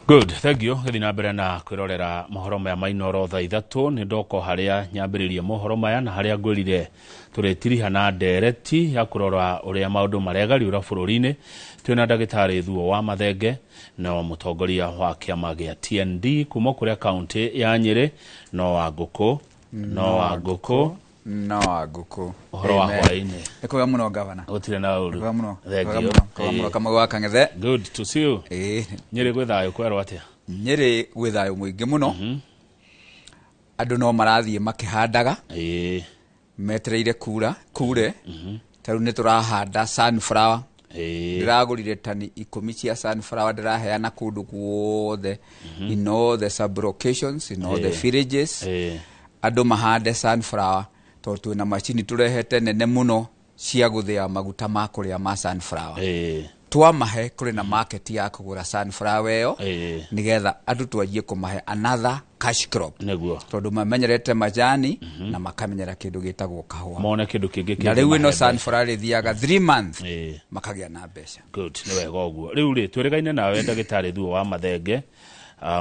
Good, thank you. Gĩthiĩ na mbere na kwĩrorera mohoro maya ma Inooro thaa 3. Nĩ ndoka harĩa nyambĩrĩrie mohoro maya na harĩa ngwĩrire tũrĩtiriha na ndereti ya kũrora ũrĩa maũndũ maregariũra bũrũri-inĩ. Twĩna ndagĩtarĩ Thuo wa Mathenge na mũtongoria wa kĩama gĩa TND kuma kũrĩa kaũntĩ ya Nyĩrĩ, no wa ngũkũ, no wa ngũkũ. No wa ngũkũ. Ũhoro wa Amen. hwaĩ-inĩ? Nĩ kwega mũno, gavana. Gũtirĩ na ũru. Kwega mũno. Thank Kwega you. mũno, kwega mũno. Kamau wa Kang'ethe. Good to see you. Ĩĩ. Nyĩrĩ gwĩ thayũ, kwerwo atĩa? Nyĩrĩ gwĩ thayũ mũingĩ mũno. Andũ no marathiĩ makĩhandaga metereire kura kure. Ta rĩu nĩ tũrahanda sunflower. Ndĩragũrire tani 10 cia sunflower, ndĩraheana kũndũ guothe, in all the sub locations, in all the villages. Andũ mahande sunflower tondũ twĩna macini tũrehete nene mũno cia gũthĩa maguta ma kũrĩa ma sunflower. Twamahe, kũrĩ na market ya kũgũra sunflower ĩyo nĩgetha andũ twanjie kũmahe another cash crop tondũ mamenyerete majani na makamenyera kĩndũ gĩtagwo kahũa. Mone kĩndũ kĩngĩ. Na rĩu ĩno kĩngĩmahe mbeca. sunflower ĩthiaga 3 months makagĩa na mbeca. Good, nĩ wega ũguo. Rĩu rĩ, twĩrĩgaine nawe ndagĩtarĩ Thuo wa Mathenge,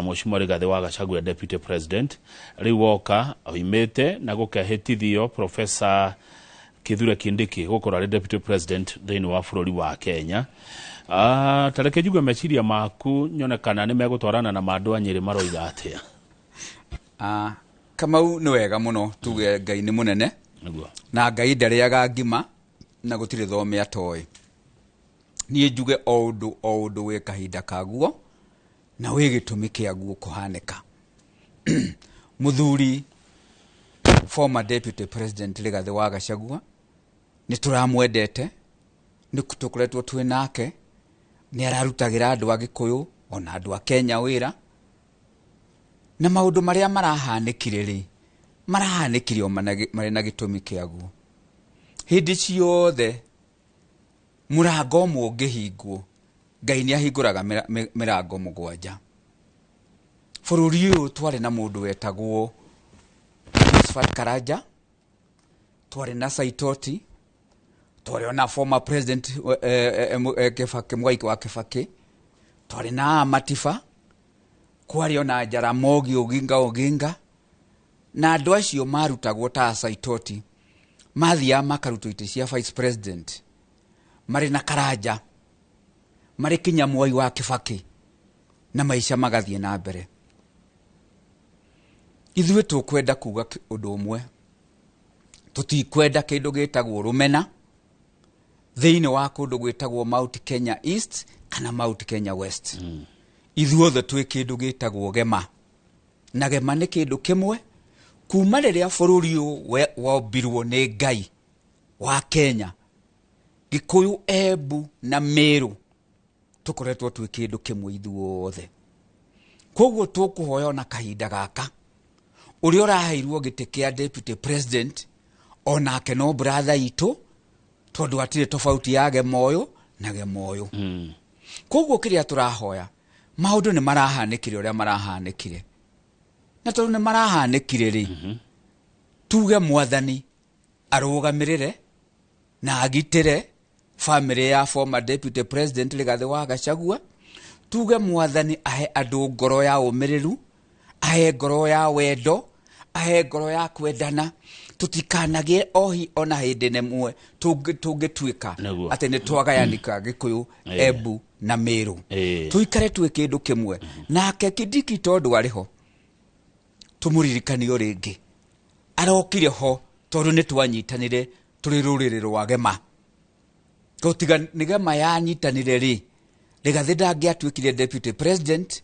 Mheshimiwa Rigathĩ wa Gachagua, deputy president, rĩu woka oimĩte na gũkehĩtithio Professor Kithure Kindiki gũkorwo arĩ deputy president thĩinĩ wa bũrũri wa Kenya. Ta reke njigue meciria maku, nyone kana nĩ megũtwarana na ma andũ a Nyĩrĩ maroiga atĩa. Ah, Kamau, nĩ wega mũno. Tuge Ngai nĩ mũnene na Ngai ndarĩaga ngima na gũtirĩ thome atoĩ. Niĩ njuge o ũndũ o ũndũ wĩ kahinda kaguo na wĩ gĩtũmi kĩaguo kũhanĩka. Mũthuri former deputy president Rigathĩ wa Gachagua nĩ tũramwendete, nĩ tũkoretwo twĩ nake, nĩ ararutagĩra andũ a Gĩkũyũ ona andũ a Kenya wĩra, na maũndũ marĩa marahanĩkire rĩ, marahanĩkire o marĩ na gĩtũmi kĩaguo. Hĩndĩ ciothe mũrango ũmwe ũngĩhingwo, Ngai nĩ ahingũraga mĩrango 7. Bũrũri ũyũ twarĩ na mũndũ wetagwo Josephat Karanja, twarĩ na Saitoti, twarĩ ona former president Kibaki, Mwai wa Kibaki, twarĩ na Matiba, kwarĩ ona Jaramogi Oginga Oginga, na andũ acio marutagwo ta Saitoti mathiaga makarutwo itĩ cia vice president marĩ na Karanja, marĩ kinya Mwai wa Kibaki, na maica magathiĩ na mbere. Ithuĩ tũkwenda kuga ũndũ ũmwe: tũtikwenda kĩndũ gĩtagwo rũmena thĩinĩ wa kũndũ gwĩtagwo Mount Kenya East kana Mount Kenya West. Ithuothe twĩ kĩndũ gĩtagwo gema, na gema nĩ kĩndũ kĩmwe kuma rĩrĩa bũrũri ũyũ wombirwo nĩ Ngai wa Kenya. Gĩkũyũ, Embu na Mĩrũ tũkoretwo twĩ kĩndũ kĩmwe ithuothe. Koguo tũkũhoya ona kahinda gaka ũrĩa ũraheirwo gĩtĩ kĩa deputy president onake no brother itũ, tondũ hatirĩ tofauti ya gema ũyũ na gema ũyũ. Koguo kĩrĩa tũrahoya, maũndũ nĩ marahanĩkire ũrĩa marahanĩkire, na tondũ nĩ marahanĩkire rĩ, tuge Mwathani arũgamĩrĩre na agitĩre family ya former deputy president Rigathĩ wa Gachagua. Tuge Mwathani ahe andũ ngoro ya ũmĩrĩru, ahe ngoro ya wendo, ahe ngoro ya kwendana, tũtikanagĩe ohi ona hĩndĩ nemwe tũngĩtuĩka atĩ nĩ twagayanika Gĩkũyũ, Embu na Mĩrũ. Tũikare twĩ kĩndũ kĩmwe. Nake Kindiki tondũ arĩ ho, tũmũririkanio rĩngĩ arokire ho tondũ nĩ twanyitanire tũrĩ rũrĩrĩ rwa gema. Gũtiga nĩ gema yanyitanire rĩ, Rigathĩ ndangĩatuĩkire deputy president,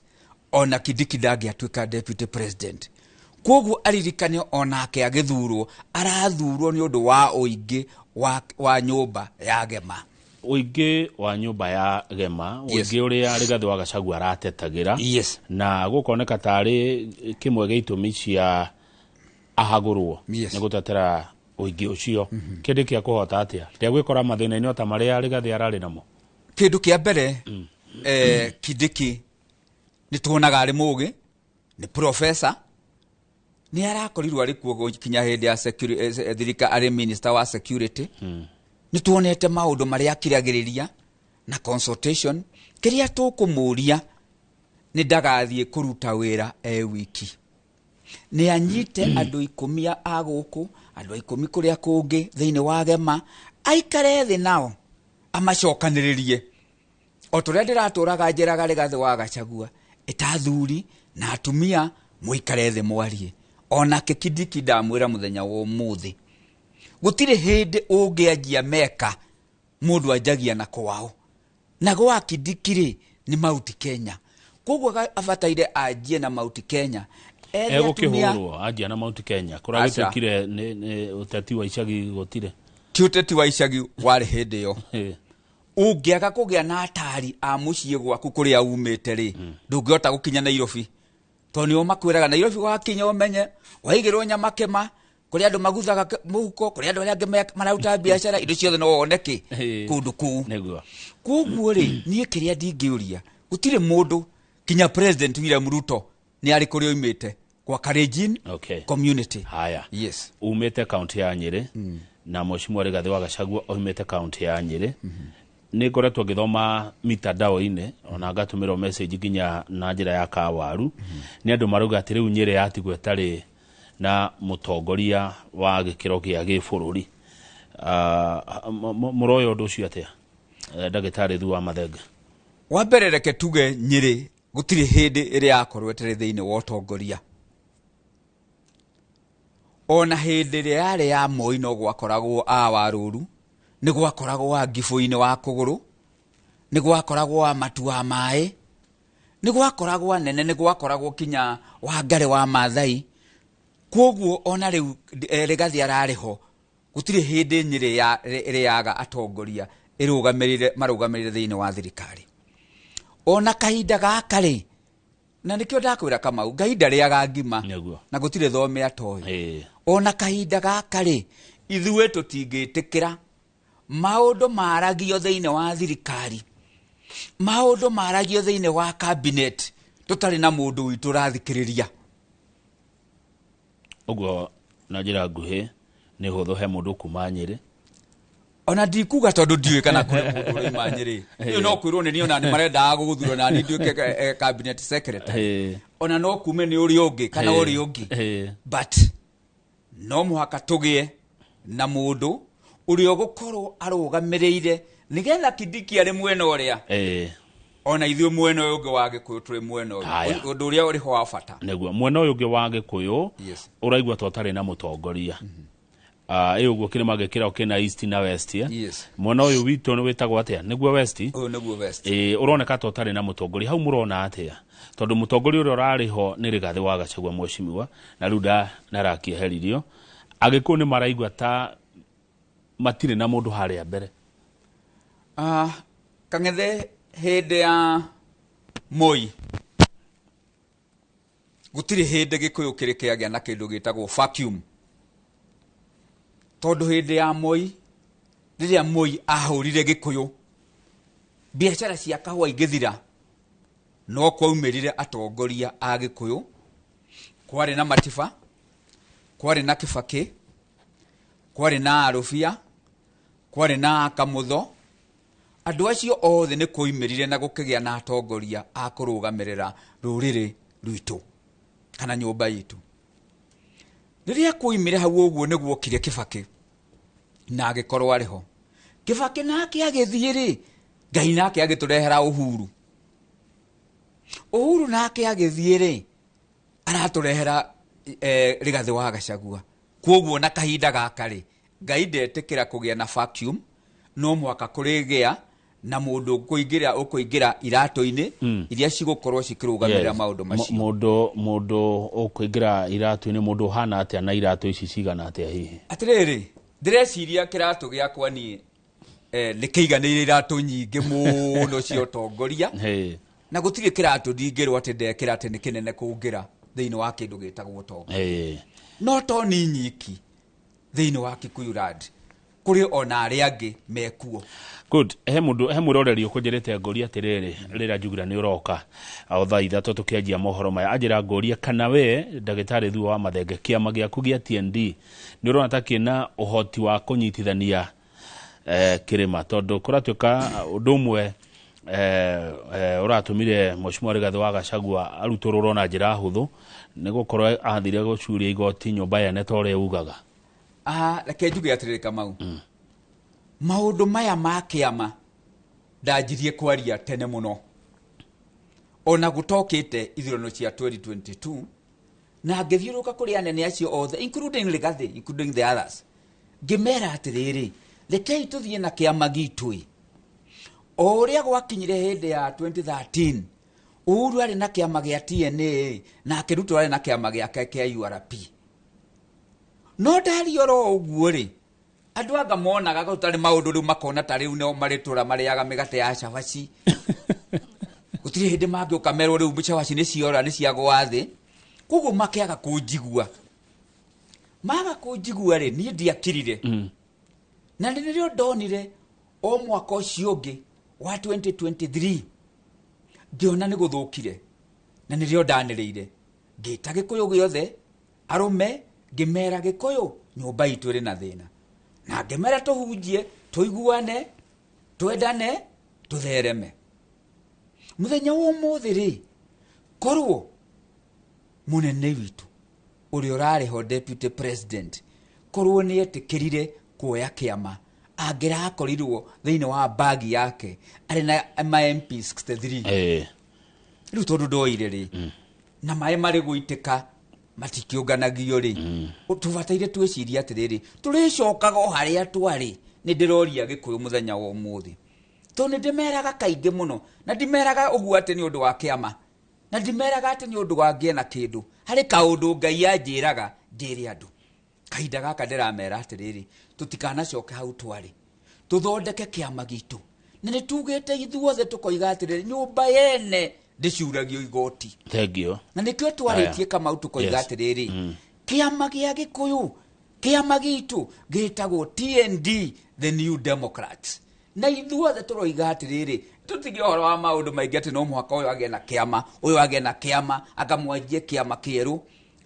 ona Kindiki ndangĩatuĩka deputy president. Koguo aririkane onake agĩthurwo arathurwo nĩ ũndũ wa ũingĩ wa nyũmba ya gema. Ũingĩ wa nyũmba ya gema. Ũingĩ ũrĩa Rigathĩ wa Gachagua aratetagĩra na gũkoneka tarĩ kĩmwe gĩa itũmi cia ahagũrwo nĩ gũtetera ũingĩ ũcio. Kĩndĩ kĩa kũhota atĩa ndegwĩkora mathĩna-inĩ o ta marĩa Rigathĩ ararĩ namo? Kĩndũ kĩa mbere, Kindiki nĩ tuonaga arĩ mũgĩ, nĩ professor, nĩ arakorirwo arĩ kuo kinya hĩndĩ ya thirikari arĩ minister wa security. Nĩ tuonete maũndũ marĩa akiragĩrĩria na consultation. Kĩrĩa tũkũmũria Nĩ ndagathiĩ kũruta wĩra e wiki. Nĩ anyite andũ 10 a gũkũ, andũ 10 kũrĩa kũngĩ thĩinĩ wa Gema, aikare thĩ nao amacokanĩrĩrie. O tũrĩa ndĩratũraga njĩraga Rigathĩ wa Gachagua, ĩta athuri na atumia mũikare thĩ mwarie. Onake Kindiki ndamwĩra mũthenya wa ũmũthĩ, gũtirĩ hĩndĩ ũngĩanjia meka mũndũ anjagia na kwao. Na gwa Kindiki rĩ nĩ Mount Kenya. Koguo abataire anjie na Mount Kenya. Ethe atumia Egũkĩhũrwo anjia na Mount Kenya. Kũragĩtuĩkire nĩ ũteti wa icagi gũtirĩ. Ti ũteti wa icagi warĩ hĩndĩ ĩyo. Ũngĩaga kũgĩa na atari a mũciĩ gwaku kũrĩa umĩte rĩ, ndũngĩhota gũkinya Nairobi. Tondũ nĩo makwĩraga Nairobi wakinya ũmenye, waigĩrwo nyama kĩma, kũrĩ andũ maguthaga mũhuko, kũrĩ andũ arĩa angĩ mararuta biacara, indo ciothe no wone kĩ kũndũ kũu. Nĩguo. Koguo rĩ, niĩ kĩrĩa ndingĩũria, gũtirĩ mũndũ kinya President William Ruto nĩ arĩ kũrĩa oimĩte kwa Kalenjin community. Haya. Yes. Umĩte kaunti ya Nyĩrĩ na Mheshimiwa Rigathĩ wa Gachagua oimĩte kaunti ya Nyĩrĩ. Nĩ ngoretwo ngĩthoma mitandao-inĩ ona ngatũmĩrwo message nginya na njĩra ya kawaru. Nĩ andũ marauga atĩ rĩu Nyĩrĩ yatigwo ĩtarĩ na mũtongoria wa gĩkĩro gĩa gĩbũrũri. Mũroya ũndũ ũcio atĩa? Ndagĩtarĩ Thuo wa Mathenge. Wa mbere reke tuge Nyĩrĩ gũtirĩ hĩndĩ ĩrĩa yakorwo ĩtarĩ thĩinĩ wa ũtongoria. Ona hĩndĩ ĩrĩa yarĩ ya Moi no gwakoragwo a Warũru, nĩ gwakoragwo a Ngibũ-inĩ wa Kũgũrũ, nĩ gwakoragwo a Matu wa Maĩ, nĩ gwakoragwo anene, nĩ gwakoragwo kinya Wangari wa Maathai. Koguo ona rĩu Rigathĩ ararĩ ho, gũtirĩ hĩndĩ Nyĩrĩ ĩrĩaga atongoria marũgamĩrĩre thĩinĩ wa thirikari. Ona kahinda gaka rĩ, na nĩkĩo ndakwĩra Kamau, Ngai ndarĩaga ngima na gũtirĩ thome atoĩ. Ona kahinda gaka rĩ, ithuĩ tũtingĩtĩkĩra maũndũ maragio thĩinĩ wa thirikari, maũndũ maragio thĩinĩ wa cabinet, tũtarĩ na mũndũ witũ ũrathikĩrĩria. Ũguo na njĩra nguhĩ nĩ hũthũ he mũndũ kuma Nyĩrĩ. Ona ndikuga tondũ ndiũĩ kana kũrĩ mũndũ ũraima Nyĩrĩ. Niĩ no kwĩrwo nĩ niĩ ona nĩ marendaga gũthurwo na niĩ nduĩke cabinet secretary. Ona no kume nĩ ũrĩa ũngĩ kana ũrĩa ũngĩ. But no mũhaka tũgĩe na mũndũ ũrĩa ũgũkorwo arũgamĩrĩire nĩgetha Kindiki arĩ mwena ũrĩa. Ona ithuĩ mwena ũyũ ũngĩ wa Gĩkũyũ tũrĩ mwena ũyũ. Ũndũ ũrĩa ũrĩ ho wa bata. Nĩguo mwena ũyũ ũngĩ wa Gĩkũyũ ũraigua ta ũtarĩ na mũtongoria. Ĩ ũguo kĩrĩma gĩkĩra kĩna East na West. Yes. Mwena ũyũ witũ nĩ wĩtagwo atĩa? Nĩguo West? Ũyũ nĩguo West. Ũroneka ta ũtarĩ na mũtongoria. Hau mũrona atĩa? Tondũ mũtongoria ũrĩa ũrarĩ ho nĩ Rigathĩ wa Gachagua mheshimiwa, na rĩu ndarakĩeheririo. Agĩkũyũ nĩ maraigua ta matirĩ na mũndũ harĩa mbere. Kang'ethe hĩndĩ ya Moi gũtirĩ hĩndĩ Gĩkũyũ kĩrĩ kĩagĩa na kĩndũ gĩtagwo vacuum. Tondũ hĩndĩ ya Moi, rĩrĩa Moi ahũrire Gĩkũyũ, biacara cia kahũa igĩthira, no kwaumĩrire atongoria a Gĩkũyũ. Kwarĩ na Matiba, kwarĩ na Kĩbakĩ, kwarĩ na Arũbia, kwarĩ na Kamũtho. Andũ acio othe nĩ kwoimĩrire na gũkĩgĩa na atongoria a kũrũgamĩrĩra rũrĩrĩ rwitũ kana nyũmba itũ. Rĩrĩa kwoimire hau ũguo nĩ guokire Kĩbakĩ na agĩkorwo arĩ ho. Kĩbakĩ nake agĩthiĩ rĩ, Ngai nake agĩtũrehera Uhuru. Uhuru nake agĩthiĩ rĩ, aratũrehera Rigathĩ wa Gachagua. Koguo na kahinda gaka rĩ, Ngai ndetĩkĩra kũgĩa na vacuum, no mũhaka kũrĩgĩa na mũndũ ũkũingĩra iratũ-inĩ iria cigũkorwo cikĩrũgamĩrĩra maũndũ macio. Mũndũ ũkũingĩra iratũ-inĩ, mũndũ ũhana atĩa na iratũ ici cigana atĩa hihi? Atĩrĩrĩ, ndĩreciria kĩratũ gĩakwa niĩ nĩ kĩiganĩire iratũ nyingĩ mũno cia ũtongoria. Na gũtirĩ kĩratũ ndingĩrwo atĩ ndekĩra atĩ nĩ kĩnene kũngĩra thĩinĩ wa kĩndũ gĩtagwo ũtongoria. No to ni nyiki thĩinĩ wa Kikuyu land, kũrĩ ona arĩa angĩ mekuo. Good. He mũndũ, he mwĩroreri ũkũnjĩrĩte ngũria atĩrĩrĩ, rĩrĩa njugire nĩ ũroka o thaa 3 tũkĩanjia mohoro maya, anjĩra ngũria kana we ndagĩtarĩ Thuo wa Mathenge, kĩama gĩaku gĩa TND nĩ ũrona ta kĩna ũhoti wa kũnyitithania kĩrĩma, tondũ kũratuĩka ũndũ ũmwe Ũratũmire Mheshimiwa Rigathĩ wa Gachagua arutũrũrwo na njĩra hũthũ nĩ gũkorwo athire gũcuria igoti nyũmba yene ta ũrĩa ugaga. Ah, reke njuge atĩrĩrĩ Kamau, maũndũ maya ma kĩama ndanjirie kwaria tene mũno ona gũtokĩte ithurano cia 2022, na ngĩthiũrũrũka kũrĩ anene acio othe, including Rigathĩ, including the others, ngĩmera atĩrĩrĩ, rekei tũthiĩ na kĩama gitũ ĩ. O ũrĩa gwakinyire hĩndĩ ya 2013, Uhuru arĩ na kĩama gĩa TNA nake Ruto arĩ na kĩama gĩake kĩa URP. No ndaria oro ũguo rĩ, andũ anga monaga gũtarĩ maũndũ rĩu, makona ta rĩu nĩo marĩtũra marĩaga mĩgate ya cabaci, gũtirĩ hĩndĩ mangĩũka merwo rĩu cabaci nĩ ciora, nĩ ciagwa thĩ. Koguo makĩaga kũnjigua. Maga kũnjigua rĩ, niĩ ndiakirire, na nĩrĩo ndonire o mwaka ũcio ũngĩ wa 2023 ngĩona nĩ gũthũkire, na nĩrĩo ndanĩrĩire ngĩta Gĩkũyũ gĩothe arũme, ngĩmera Gĩkũyũ nyũmba itũ ĩrĩ na thĩna, na ngĩmera tũhunjie, tũiguane, twendane, tũthereme. Mũthenya wa ũmũthĩ rĩ, korwo mũnene witũ ũrĩa ũrarĩ ho, deputy president, korwo nĩ etĩkĩrire kuoya kĩama, angĩrakorirwo thĩinĩ wa bagi yake arĩ na ma MP 63. Rĩu tondũ ndoire rĩ, na maĩ marĩ gũitĩka matikĩũnganagio rĩ, tũbataire twĩcirie atĩrĩrĩ, tũrĩcokaga o harĩa twarĩ. Nĩ ndĩroria Gĩkũyũ mũthenya wa ũmũthĩ, tondũ nĩ ndĩmeraga kaingĩ mũno, na ndimeraga ũguo atĩ nĩ ũndũ wa kĩama, na ndimeraga atĩ nĩ ũndũ wa ngĩe na kĩndũ. Harĩ kaũndũ Ngai anjĩraga njĩre andũ. Kahinda gaka ndĩramera atĩrĩrĩ, tũtikanacoke hau twarĩ, tũthondeke kĩama gitũ, na nĩ tugĩte ithuothe tũkoiga atĩrĩrĩ, nyũmba yene ndĩcuragio igoti. Thank you. Na nĩkĩo twarĩtie Kamau tũkoiga atĩrĩrĩ, kĩama gĩa Gĩkũyũ, kĩama gitũ gĩtagwo TND, the New Democrats, na ithuothe tũroiga atĩrĩrĩ, tũtige ũhoro wa maũndũ maingĩ atĩ no mũhaka ũyũ agĩe na kĩama, ũyũ agĩe na kĩama, akamwanjie kĩama kĩerũ.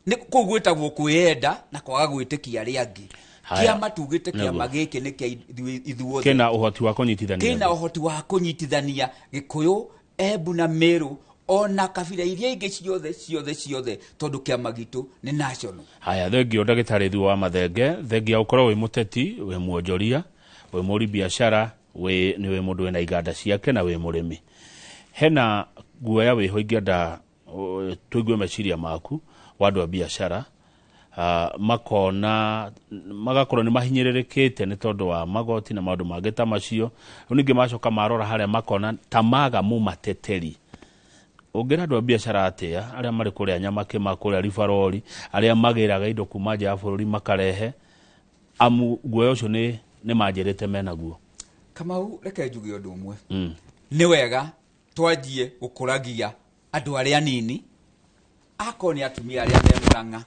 Nĩ kũu gwĩtagwo kwĩyenda na kwaga gwĩtĩkia arĩa angĩ. Haya. Kĩama tugĩte kĩama gĩkĩ nĩ kĩa ithuothe. Kĩna ũhoti wa kũnyitithania. Kĩna ũhoti wa kũnyitithania Gĩkũyũ, Embu na Meru, ona kabira iria ingĩ ciothe ciothe ciothe, tondũ kĩama gitũ nĩ national. Haya, thengio ndagĩtarĩ Thuo wa Mathenge, thengia gũkorwo wĩ mũteti, wĩ mwonjoria, wĩ mũri biacara, wĩ nĩ wĩ mũndũ wĩna iganda ciake na wĩ mũrĩmi. Hena guoya wĩho ingĩenda tũigue meciria maku wa andũ a biacara, makona magakorwo nĩ mahinyĩrĩrĩkĩte nĩ tondũ wa magoti na maũndũ mangĩ ta macio. Rĩu ningĩ macoka marora harĩa makona ta maga mũmateteri. Ũngĩra andũ a biacara atĩa arĩa marĩ kũrĩa Nyamakĩma, kũrĩa Ribarori, arĩa magĩraga indo kuma nja ya bũrũri makarehe, amu guoya ũcio nĩ manjĩrĩte menaguo? Kamau, reke njuge ũndũ ũmwe. Nĩ wega twanjie gũkũragia andũ arĩa anini, akorwo nĩ atumia arĩa me Mũrang'a,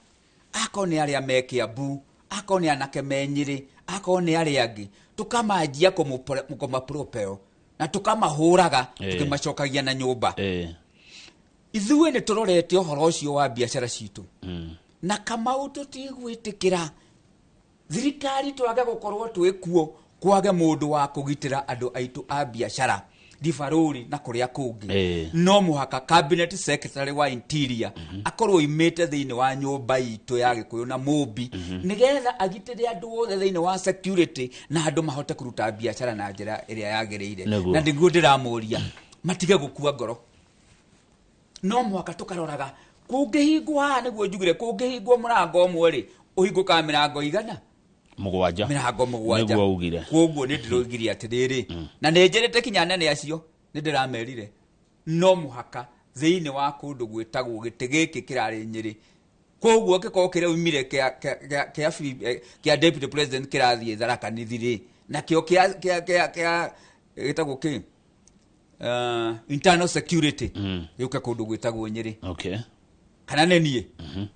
akorwo nĩ arĩa me Kĩambu, akorwo nĩ anake me Nyĩrĩ, akorwo nĩ arĩa angĩ, tũkamanjia kũmapropel na tũkamahũraga, tũkĩmacokagia na nyũmba. Ithuĩ nĩ tũrorete ũhoro ũcio wa biacara citũ, na Kamau tũtigwĩtĩkĩra thirikari twage gũkorwo twĩkuo kwage mũndũ wa kũgitĩra andũ aitũ a biacara Ribarũri na kũrĩa kũngĩ. No mũhaka cabinet secretary wa interior akorwo oimĩte thĩinĩ wa nyũmba itũ ya Gĩkũyũ na Mũmbi, nĩgetha agitĩre andũ othe thĩinĩ wa security na andũ mahote kũruta biacara na njĩra ĩrĩa yagĩrĩire. Na nĩguo ndĩramũria matige gũkua ngoro. No mũhaka tũkaroraga kũngĩhingwo haha, nĩguo njugire kũngĩhingwo mũrango ũmwe rĩ, ũhingũkaga mĩrango igana? Mũgwanja. Mĩrango 7. Nĩguo ugire. Koguo nĩ ndĩroigire atĩrĩrĩ, na nĩ njĩrĩte kinya anene acio, nĩ ndĩramerire no mũhaka thĩinĩ wa kũndũ gwĩtagwo gĩtĩ gĩkĩ kĩrarĩ Nyĩrĩ, koguo gĩkorwo kĩraumire kĩa deputy president kĩrathiĩ Tharaka Nithi rĩ, nakĩo kĩa gĩtagwo kĩ internal security gĩũke kũndũ gwĩtagwo Nyĩrĩ. Kana nĩ niĩ,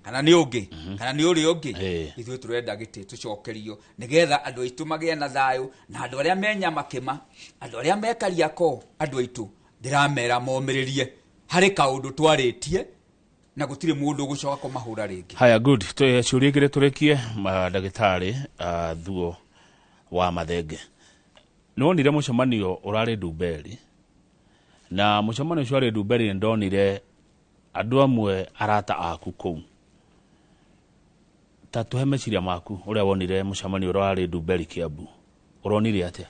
kana nĩ ũngĩ, kana nĩ ũrĩa ũngĩ, ithuĩ tũrenda gĩtĩ tũcokerio nĩgetha andũ aitũ magĩe na thayũ, na andũ arĩa me Nyamakĩma, andũ arĩa me Kariakoo, andũ aitũ ndĩramera momĩrĩrie, harĩ kaũndũ twarĩtie na gũtirĩ mũndũ ũgũcoka kũmahũra rĩngĩ. Haya, good. Ciũria igĩrĩ tũrĩkie, ndagĩtarĩ Thuo wa Mathenge. Nĩ wonire mũcemanio ũrarĩ Ndumberi. Na mũcemanio ũcio warĩ Ndumberi nĩ ndonire andũ amwe arata aku kũu. Ta tũhe meciria maku ũrĩa wonire mũcemanio ũrĩa warĩ Ndumberi Kiambu. Ũronire atĩa?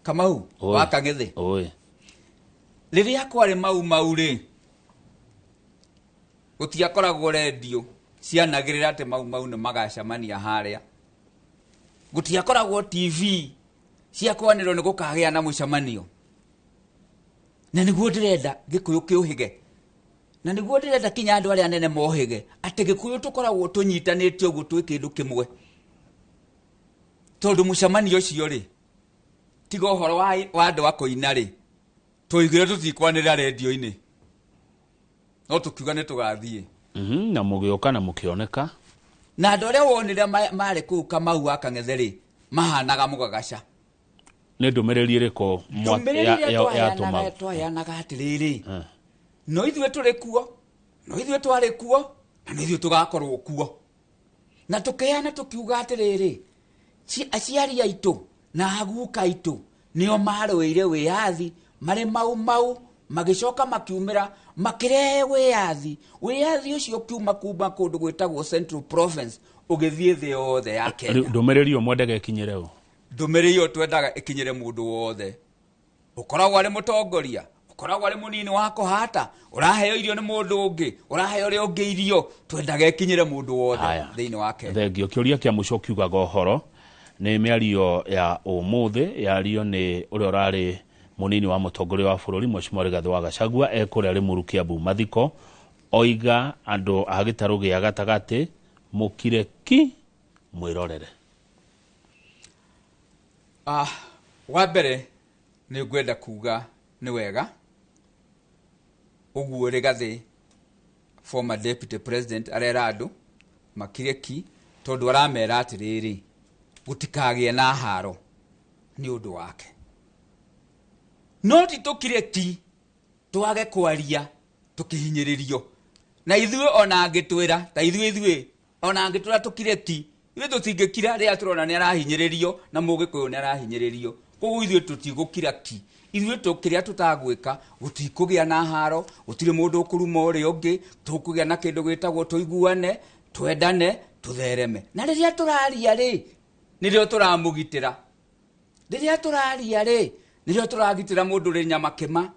Kamau Oi. wa Kang'ethe. Oi. Rĩrĩa kwarĩ Mau Mau rĩ, gũtiakoragwo rendio cianagĩrĩra atĩ Mau Mau nĩ magacemania harĩa. Gũtiakoragwo TV cia kwanĩrwo nĩ gũkagĩa na mũcemanio. Na nĩguo ndĩrenda Gĩkũyũ kĩũhĩge, na nĩguo ndĩrenda kinya andũ arĩa anene mohĩge atĩ Gĩkũyũ tũkoragwo tũnyitanĩte ũguo twĩ kĩndũ kĩmwe. Tondũ mũcemanio ũcio rĩ, tiga ũhoro wa andũ a kũina rĩ, twaiguire tũtikwanĩrĩra rendio-inĩ, no tũkiuga nĩ tũgathiĩ. Na mũgĩũka na mũkĩoneka. Na andũ arĩa wonire marĩ kũu Kamau wa Kang'ethe rĩ, mahanaga mũgagaca. Nĩ ndũmĩrĩri ĩrĩkũ Ndũmĩrĩri ĩrĩa twaheanaga atĩrĩrĩ, no ithuĩ tũrĩ kuo, no ithuĩ twarĩ kuo, na no ithuĩ tũgakorwo kuo. Na tũkĩheana tũkiuga atĩrĩrĩ, aciari aitũ na aguka aitũ nĩo marũĩire wĩyathi marĩ Mau Mau, magĩcoka makiumĩra makĩrehe wĩyathi. Wĩyathi ũcio ũkiuma kuma kũndũ gwĩtagwo Central Province ũgĩthiĩ thĩ yothe ya Kenya. Ndũmĩrĩri ĩyo mwendaga ĩkinyĩre ũ? Ndũmĩrĩri ĩyo twendaga ĩkinyĩre mũndũ wothe ũkoragwo arĩ mũtongoria, ũkoragwo arĩ mũnini wa kũhata, ũraheo irio nĩ mũndũ ũngĩ, ũraheo ũrĩa ũngĩ irio, twendaga ĩkinyĩre mũndũ wothe thĩinĩ wa Kenya. Thengio. Kĩũria kĩa mũico kiugaga ũhoro nĩ mĩario ya ũmũthĩ yario nĩ ũrĩa ũrarĩ mũnini wa mũtongoria wa bũrũri Mheshimiwa Rigathĩ wa Gachagua ekũrĩa Limuru Kiambu mathiko, oiga andũ a gĩtarũ gĩa gatagatĩ mũkire ki mwĩrorere. Wa mbere nĩ ngwenda kuga nĩ wega ũguo Rigathĩ former deputy president arera andũ makire ki, tondũ aramera atĩrĩrĩ, gũtikagĩe na haro nĩ ũndũ wake. No ti tũkire ki twage kwaria tũkĩhinyĩrĩrio. Na ithuĩ ona angĩtwĩra, ta ithuĩ ona angĩtwĩra tũkire ki, ithuĩ tũtingĩkira rĩrĩa tũrona nĩ arahinyĩrĩrio na Mũgĩkũyũ nĩ arahinyĩrĩrio. Koguo ithuĩ tũtigũkira ki. Ithuĩ kĩrĩa tũtagwĩka, gũtikũgĩa na haro, gũtirĩ mũndũ ũkũruma ũrĩa ũngĩ, tũkũgĩa na kĩndũ gĩtagwo tũiguane, twendane, tũthereme. Na rĩrĩa tũraria rĩ, nĩrĩo tũramũgitĩra. Rĩrĩa tũraria rĩ, nĩrĩo tũragitĩra mũndũ ũrĩ nyamakĩma,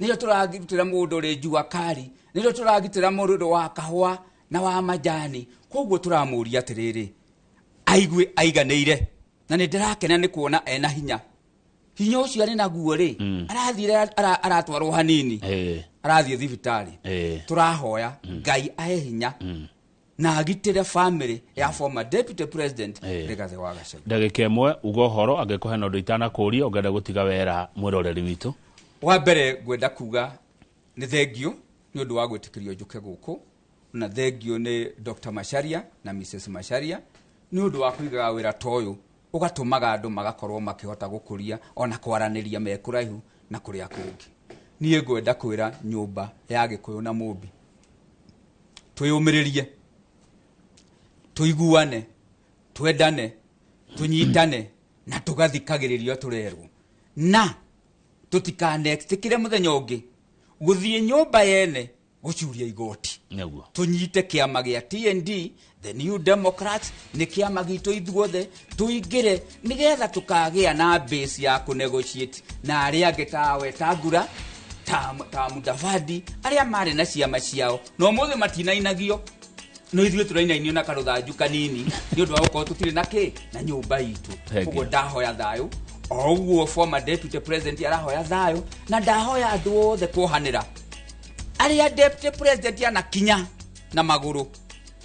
nĩrĩo tũragitĩra mũndũ ũrĩ jua kali, nĩrĩo tũragitĩra mũndũ wa kahũa na wa majani. Koguo tũramũria atĩrĩrĩ, aigue aiganĩire. Na nĩ ndĩrakena nĩ kuona ena hinya. Hinya ũcio arĩ naguo rĩ, arathire aratwarwo hanini, arathiĩ thibitarĩ. Tũrahoya Ngai ahe hinya na agitĩre family ya former deputy president Rigathĩ wa Gachagua. Ndagĩka ĩmwe uga ũhoro angĩkorwo hena ũndũ itanakũria ũngĩenda gũtiga wera mwĩroreri witũ. Wa mbere ngwenda kuga nĩ thengio nĩ ũndũ wa gwĩtĩkĩrio njũke gũkũ, na thengio nĩ Dr. Macharia na Mrs. Macharia nĩ ũndũ wa kũigaga wĩra ta ũyũ ũgatũmaga andũ magakorwo makĩhota gũkũria ona kwaranĩria me kũraihu na kũrĩa kũngĩ. Niĩ ngwenda kwĩra nyũmba ya Gĩkũyũ na Mũmbi twĩyũmĩrĩrie, tũiguane, twendane, tũnyitane na tũgathikagĩrĩria tũrerwo, na tũtikanetĩkĩre mũthenya ũngĩ gũthiĩ nyũmba yene gũcuria igoti. Tũnyite kĩama gĩa TND, the New Democrats, nĩ kĩama gitũ ithuothe, tũingĩre nĩgetha tũkagĩa na base ya kũnegotiate na arĩa angĩ ta Wetangula, ta Mudavadi, arĩa marĩ na ciama ciao na ũmũthĩ matinainagio, no ithuĩ tũrainainio na karũthanju kanini nĩ ũndũ wa gũkorwo tũtirĩ na kĩ na nyũmba itũ. Koguo ndahoya thayũ o ũguo former deputy president arahoya thayũ, na ndahoya andũ othe kuohanĩra. Arĩa deputy president anakinya na magũrũ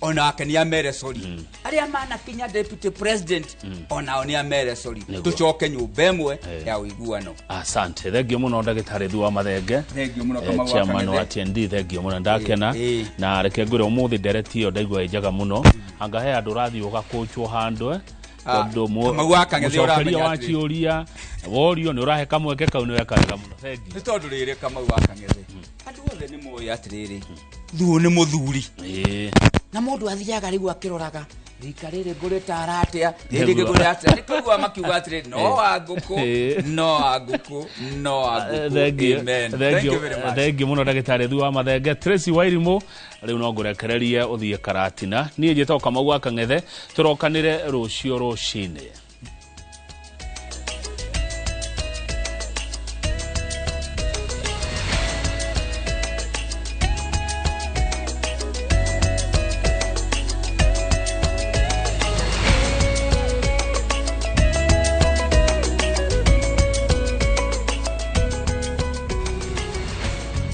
onake nĩ amere sorry. Arĩa manakinya deputy president onao nĩ amere sorry. Tũcoke nyũmba ĩmwe ya ũiguano. Asante. Thengio mũno ndagĩtarĩ Thuo wa Mathenge. Thengio mũno Kamau wa Chairman wa Kang'ethe. TND, thengio mũno ndakena. Na reke ngwĩre ũmũthĩ ndereti ĩyo ndaigua ĩ njega mũno. Anga he andũ ũrathiĩ ũgakũnjwo handũ, tondũ Kamau wa Kang'ethe mũcokeria ũramenya wa atĩrĩ. ciũria worio nĩ ũrahe kamweke kau nĩ weka wega mũno. Thengio. Nĩ tondũ rĩrĩ Kamau wa Kang'ethe, andũ othe nĩ moĩ atĩrĩrĩ, Thuo nĩ mũthuri. Na mũndũ athiaga rĩu akĩroraga Rika rĩrĩ ngũrĩtara atĩa, rĩrĩ ngũrĩ atĩa, nĩ kũigua makiuga atĩrĩ, no wa ngũkũ, no wa ngũkũ, no wa ngũkũ. Thengiũ. Amen. Thank you very much. Thengiũ mũno, ndagĩtarĩ Thu wa Mathenge. Tracy Wairimũ, rĩu no ngũrekererie ũthiĩ Karatina. Niĩ njĩtagwo Kamau wa Kang'ethe, tũrokanĩre rũciũ rũcinĩ.